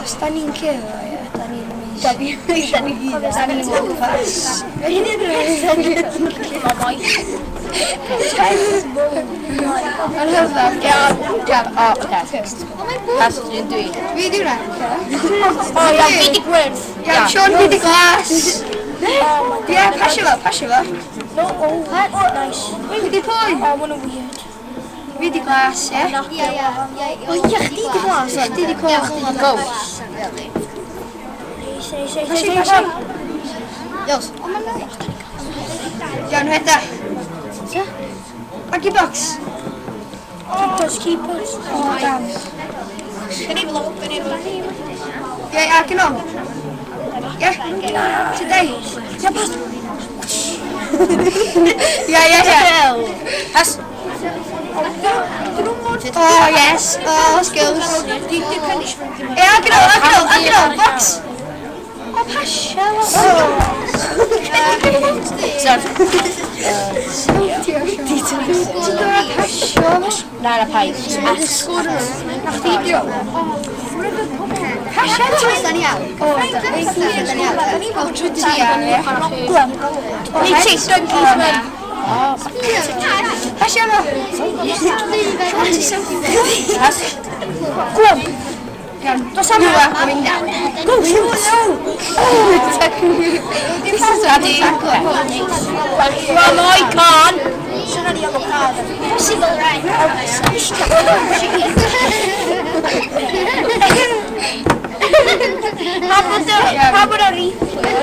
Os da ni'n curo, ie, da ni'n amazing. Da ni gyd. Da ni'n world class. Yn hyfryd. Iawn, iawn, o, oce. Pas un dwi. Fi di hwnna. O, iawn, fi di gwyrdd. Iawn, Sean, fi di glas. Ie, pasio fo, pasio fo. No, oh, nice. Fi di pwy? Oh, ma' nhw'n weird. Fi di glas, ie. Ie, ie, ie. O, ie, chdi di glas. Chdi di coch. Go. Nice, nice, nice, Pasio, nice, pasio. nice. Iawn. Iawn, rheda. Baggy box. Keepers, keepers. Oh, damn. Ie, ac yn ôl. Ie. Today. Ie, pas. Ie, ie, ie. Pas. Oh, yes. Oh, skills. Ie, ac yn ôl, ac yn ôl, ac yn ôl. Box. Oh, pasio. Sorry. Ti'n dod pasio? Na, na, paid. Na chdi di o. Pasio ti? Da ni iawn. O, Da ni iawn. Ti ar, ie. Ni ti, donkeys, man. Pasio fo. Pas. Go on. Iawn, dos am yma. Going down. Go, shoot. Oh, This is Daddy. From icon. Possible right. Pa bod ar replay?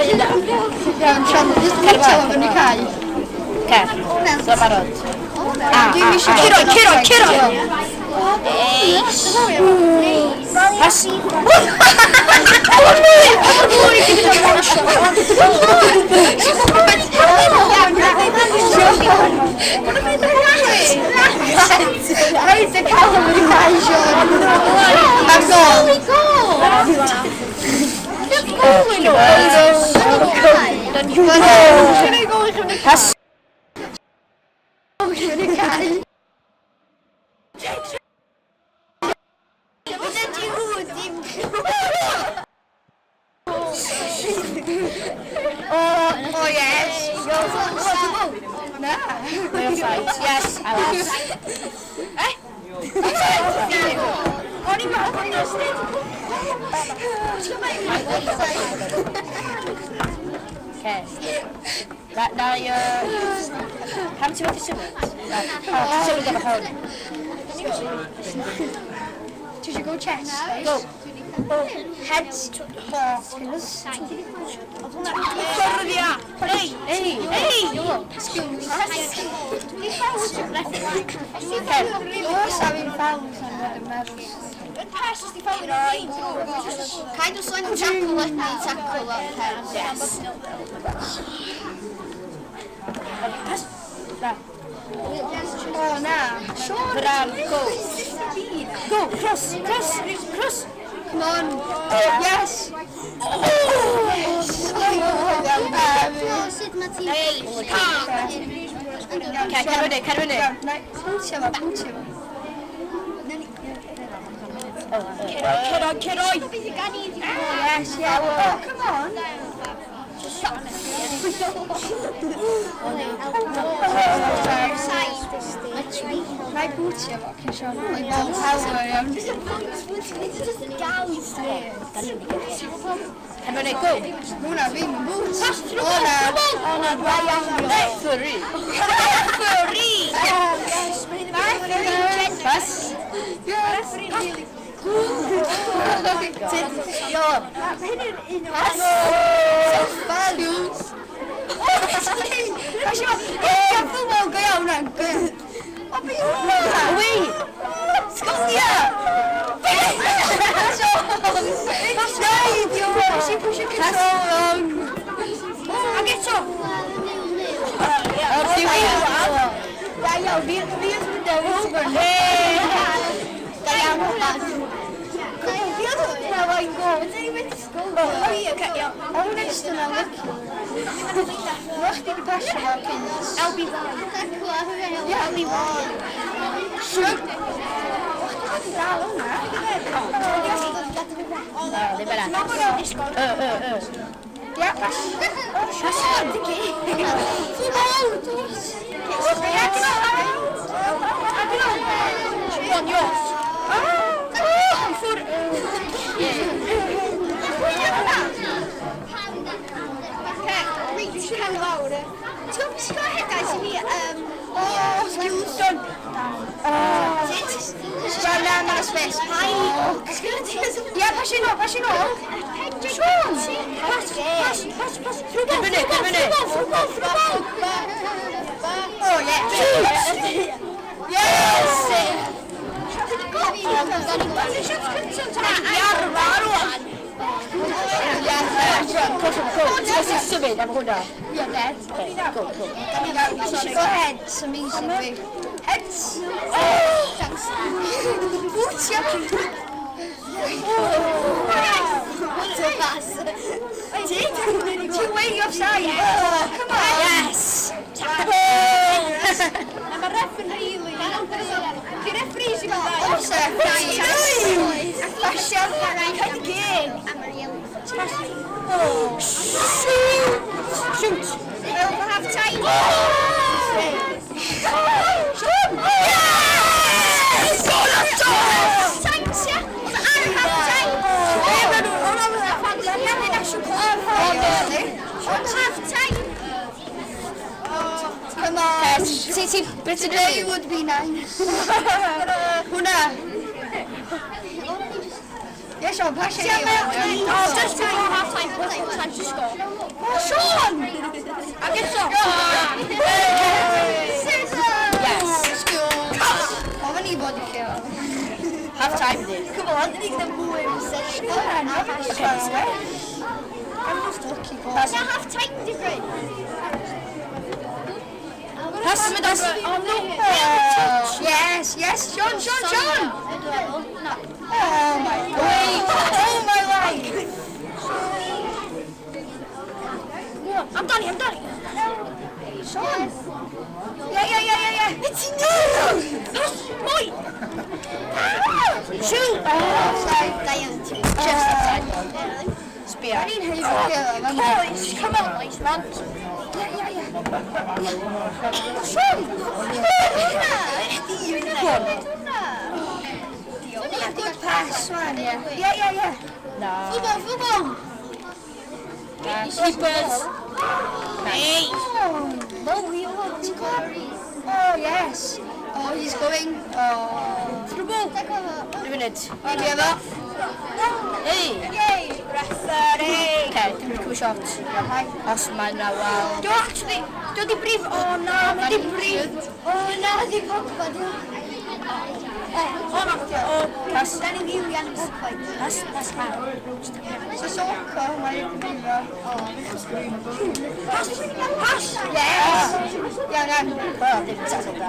Iawn, Sean, just pwyntio fo fyny cae. Ce. So barod. Dwi'n eisiau Curo, curo, curo. Pas. Rhaid y cael o fyny cae, Sean. Am gol. Pas. Fyny cae. Oh, oh yes. Na. Mae offside. Yes, I was. Eh? O'n i'n meddwl bod nhw'n Okay. Now you're... Pam ti wedi symud? O, ti'n symud efo hwn. Ti eisiau go chest? Go. Heads, Hawkins. Ffyrddia. Ei, Ei! ei. Skills. Oes a fi'n ffawls am fod yn meddwl. Kind of sôn am tackle, let me tackle up. Yes. Pas. Na. O, na. Sean, Bram, go. Go, cross, cross, cross. Come on. Yes. Oh! Sut mae ti'n... Okay, cer fyny, cer fyny. Pwyntio fo, pwyntio fo. Curo, curo. Yes, yeah. Oh, come on. Na i bwtio fo, cyn Sean. Like, ball power, iawn. Cer fyny, go. Hwna ddim yn bwt. O, na. O, na, Referee. Referee. Pas. Yes. Yo. Values. Pasio. O, football, go iawn, na. Go iawn. O, beth yw hwnna? Away. Sgolia! Sean! Neidio! Nes i pwysio control wrong. Ac eto. O'r diwedd. Da iawn, fi fi oedd yn dewis i fyny. Da iawn, Fi oedd yn meddwl go. Ydyn ni'n mynd i sgol. O, ie, oce, iawn. O, hwnna jyst yna lucky. Mae chdi wedi pasio fo cynt. LB1. Ie, LB1. Sure. O, chdi wedi dal hwnna. ddim yna. Y. Ia, pas. Pas. One, yours. I Ti'n gwybod hedau sy'n ni... Oh, skills done. Wel, na, mae'n space. Ia, pas i nôl, pas i nôl. Sean! Pas, pas, pas, pas. Through ball, Fyny, through ball, fyny. through ball, through ball, through ball. Oh, yeah. Yes! Go, go. Ti'n gallu symud am hwnna? Yeah, dead. Okay, go, go. Go heads, amazing. Heads. Oh! Bwtio. What a pass. Ti'n way offside. Oh, come on. Yes. Na, mae'r ref yn really... Di referee sy'n mynd dda. Awesome. Nice. Fashion. Kind of game. Shoot. Shoot. Over half time. Sean. Yes! Time, tia. Ar half time. Half time. Come on. Ti, beth ti'n Today dweud? would be nice. Hwnna. Yeah, Sean, pass it. Oh, just before half time, before time to score. Oh, Sean! Ac eto. Yes. Ofyn i fod i chi. Half time di. Come on, ni gyda mwy o I'm just lucky ball. Na half time different. Pass, pass. Oh, no. Yes, yes, Sean, Sean, Sean! Oh my God. Oh my life! Amdani, amdani. Sean! Yeah. It's no! Pass, mwy. Shoot! Offside. Just offside. Sbia. Ni'n haeddu pêl. Boys, come on, boys, man. Yeah. Sean! Go on. Good pass, man. Yeah. No. Football, football. Keepers. Hey. Oh, yes. Oh, he's going. Oh. Through ball. Dwi'n munud. Maybe efo. Hey. Yay. Referee. Okay, dwi'n mynd cymryd shot. Os mae'n na, wel. Do actually, do di brif, o na, mae di brif. O, na, di Pogba, di. O na, o, Pass. Da ni fyw i Pogba. Pass, pass, pass. So soccer, mae'n brifo. pass, pass. Yes! Iawn, iawn. Wel, ddim tackle da.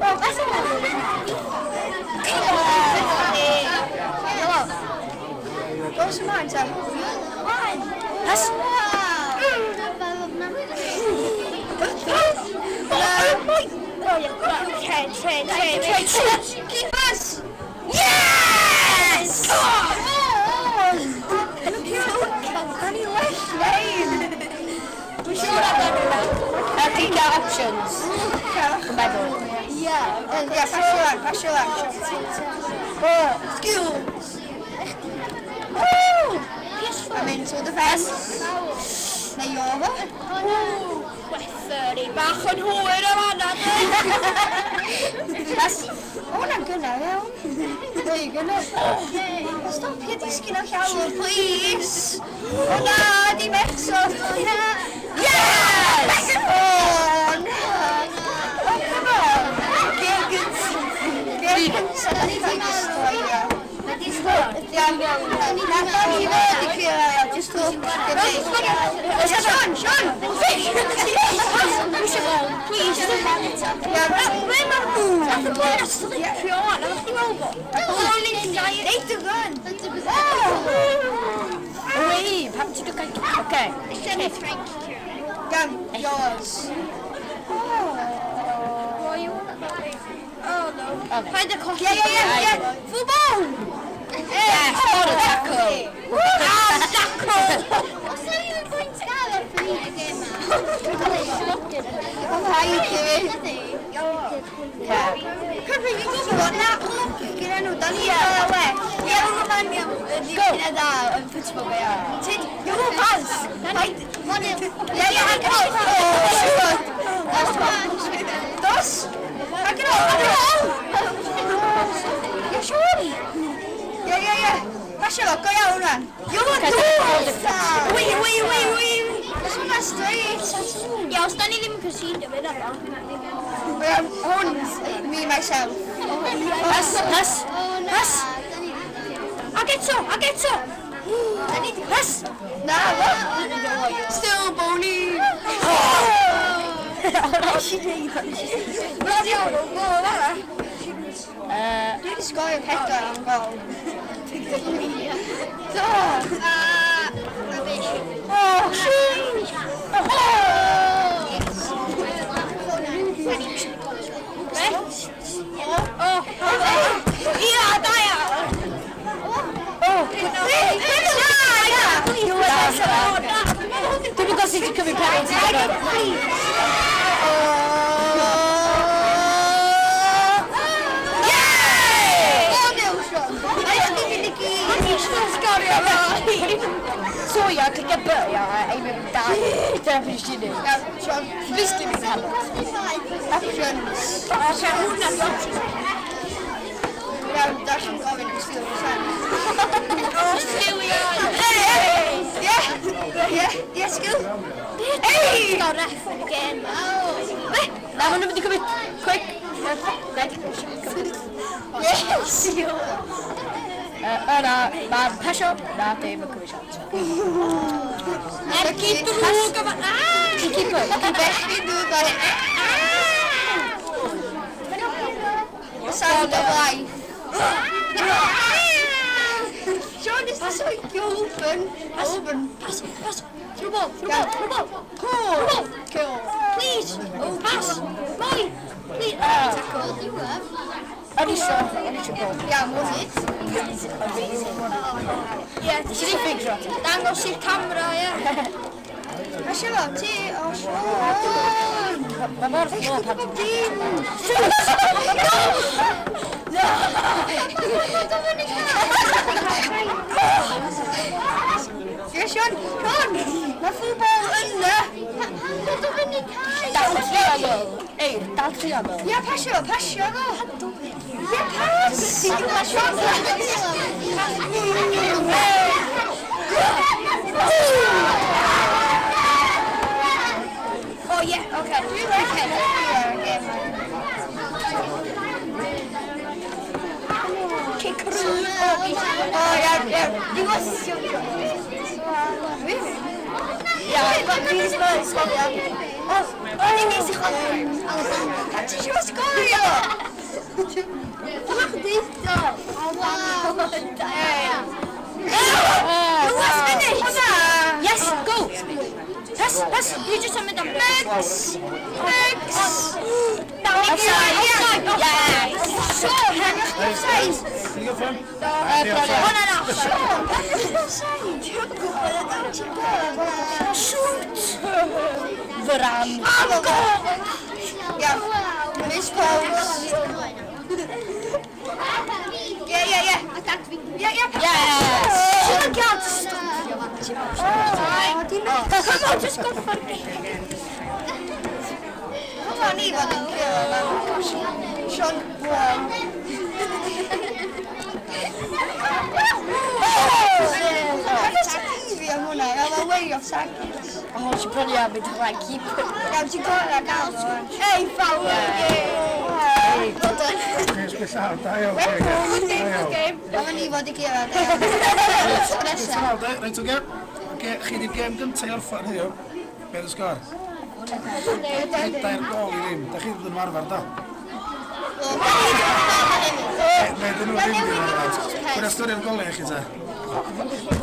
Oh, that's a Hello. Dos ymlaen, ta. Pass. Oh, yeah, tre, tre, tre, tre, shoot. Keepers! Yes! Come on! Ani left lane. Dwi'n siŵr amdano hwnna. Ti'n gael options. Dwi'n meddwl. Yeah, yeah, pasio lan, pasio lan. Oh, skills. Oh! I'm into the fence. Neu over. Referee, bach yn hwyr o fanna. Pass. O, hwnna'n gynnar iawn. Way gynnar. Stopia disgyn o'r llawr, please. O na, dim eto. Yes! Oh, no. Oh, come on. Gêm gyntaf. Gêm gyntaf. Iawn. Nathon ni fod i crio, just look. Sean, Sean! Please. Iawn. Ble mae'r Nath y boi na slipio o'n, nath chdi weld o? Oedd o'n Neud y run. Wei, pam ti'n dod Okay. Iawn, yours. Oh no. Paid y colli. Yeah. Football! Rhaid i fi. Cymru, fi'n gwybod na lwc gyda nhw, da ni yn well. Ie, Romania ydi hynna dda yn ffwtbol go iawn. Ti'n, you pass! Paid... Ie, ie, go! Dos! Ag yn ôl, ag yn ôl! Ie, Siôn! Ie, ie, ie. Pasio fo, go iawn rwan. You dos! Wi, wi, wi, wi. Dos hwnna straight. Ie, os da ni ddim yn concede, fe na. Hwn, me, myself. Pas, pas, pas. Ag eto, ag eto. Pas. Na, fo. Still bony. Bloody hell, gol yna. Dwi wedi sgorio pedwar am gol. Do! Oh, shoot! Oh, Ia, da iawn. Oh. Dwi'n gwybod sut ti'n cymryd penalty. So ia, clicio B, ia, a aim yn da. Dyna beth ti'n neud. Basically, fi'n cael. Options. Iawn, da si'n gofyn am steal the sun. Yeah, yeah, yeah, skill. Hey! Got ref yn y gêm. Na, maen nhw'n mynd i cymryd... Quick. Yes! Yna, mae'n pasio. Na, dim yn cymryd chance. Ergyd drwg o fan... Ah! Keeper. Bechgyn nhw gael... The sound of life. Sean, is this like you open? Open. Pass, pass. Through ball, through ball, through ball. Cool. Through ball. Cool. Please. Pass. Molly. Please. O'n i isio, o'n i isio gol. Iawn, was it? Ie, Nes i ffigur o. Dangos i'r camera, ie. Pasio fo, ti, o Sean. Mae mor slow pan Bob dim. Ie, Sean, Sean, mae ffwbol yna. Dal triangle. Ei, dal triangle. Ie, pasio fo, pasio fo. Ie, pas. Pasio O, ie, oce. fo. Cic rŵd. O, iawn, iawn. Dwi'n gwybod. Iawn, dwi'n sgorio. O, o'n i'n nes i chwarae. A ti eisiau sgorio? Bach deitha. Wow. Last minute! Yes, go. Pass, pass. Dwi jyst yn mynd am Mix! Mix! Na, offside, offside, offside. Sean, offside! Ti'n gael ffôn? Hwnna'n offside. Sean, offside! Dwi'n gwybod y dal ti'n gwybod. Shoot! Fyran. Am gol! Iawn. Miss Pose. Ie, ie, ie. Ie, ie. Yes! Ti'n gael stopio fan ti'n Come on, just go for it. Hwnna ni fod yn curo yma. Sean, wow. Mae'n ti fi am hwnna, gael o way off target. O, ti'n prynu am mynd rhaid keeper. Iawn, ti'n gorau gael o. Ei, foul! Well done. Sgwrs da iawn. Da iawn. Dyma ni fod i guro. Nesa. Reit, oce. Oce, chi di'r gêm gyntaf i orffan heddiw. Be oedd y sgôr? Pedair gol i ddim. Da chi wedi bod yn ymarfer, do? Ne, dyn nhw ddim wedi ymarfer. Pwy'n ysgorio'r golau i chi, ta?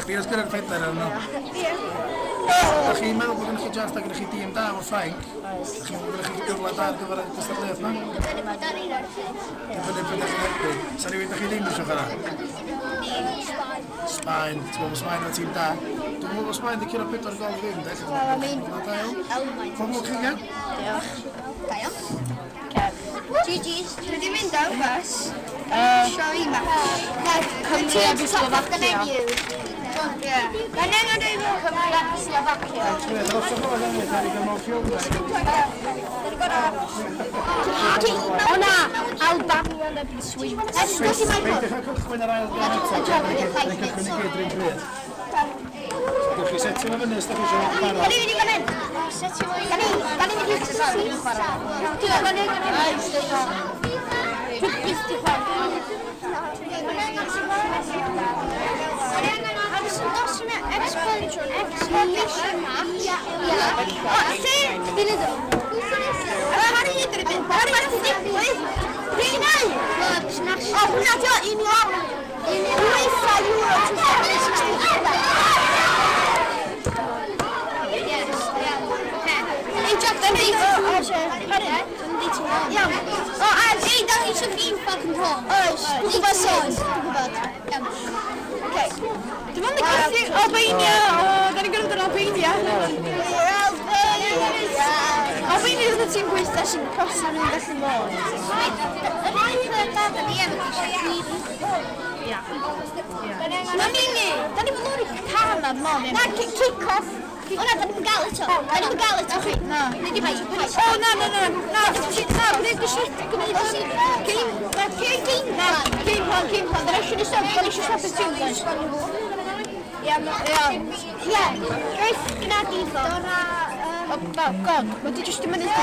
Chdi ysgorio'r pedair arno. Ie. Da chi'n meddwl bod gennych chi chance, da gennych chi dîm da efo Ffrainc? Da chi'n meddwl bod gennych chi gyfle da ar gyfer y gystadleuaeth yma? Dibynnu pwy da chi'n erbyn. Sa rhywun da chi ddim eisiau chwarae? Sbaen. Ti'n meddwl bod Sbaen efo tîm da? Dwi'n meddwl bod Sbaen wedi curo 4 gol i ddim, de? Wel, I mean... Da iawn. Pob lwc chi gyd. Diolch. Da iawn. Kev. GG's. Dwi wedi mynd am bus. Sorry, match. Cymru a Slovakia. Ie. Mae'n angen dweud Cymru a Slovakia. O na! Albania yn erbyn Sweden. Peidiwch â cychwyn yr ail gêm eto. Dwi'n cychwyn i gyd rhywun pryd. Gewch chi setio fo fyny os da chi eisiau barod. Da ni'n mynd i fan hyn. Da ni'n mynd i O, hwnna di o, un iawn. UEFA Euro 2016. Ei, Jack, dwi'n deud Iawn. O, a ei, da ni eisiau FIFA control. Oes, dwi'n gwybod sut. Dwi'n gwybod. Iawn. Oce. Dwi'n mynd i gwerthu Albania. O, da ni'n gorfod yn Albania. Albania oedd y tîm gweitha sy'n posib yn gallu bod. Yr un peth da ni efo eisiau Sweden. Na ni ni. Da ni'n mynd lawr i car na, mom. Na, kick-off. O na, da ni'n gael eto. Da ni'n gael eto. Na. O, na, na, na. Na, na, gwneud y shit. Gwneud y shit. Game, na, game plan. Game plan, game plan. Da ni eisiau stop, da ni eisiau stop y tîm, guys. Ie, ie. Gruff gyda difo. O, oh, god. Mae di jyst yn mynd.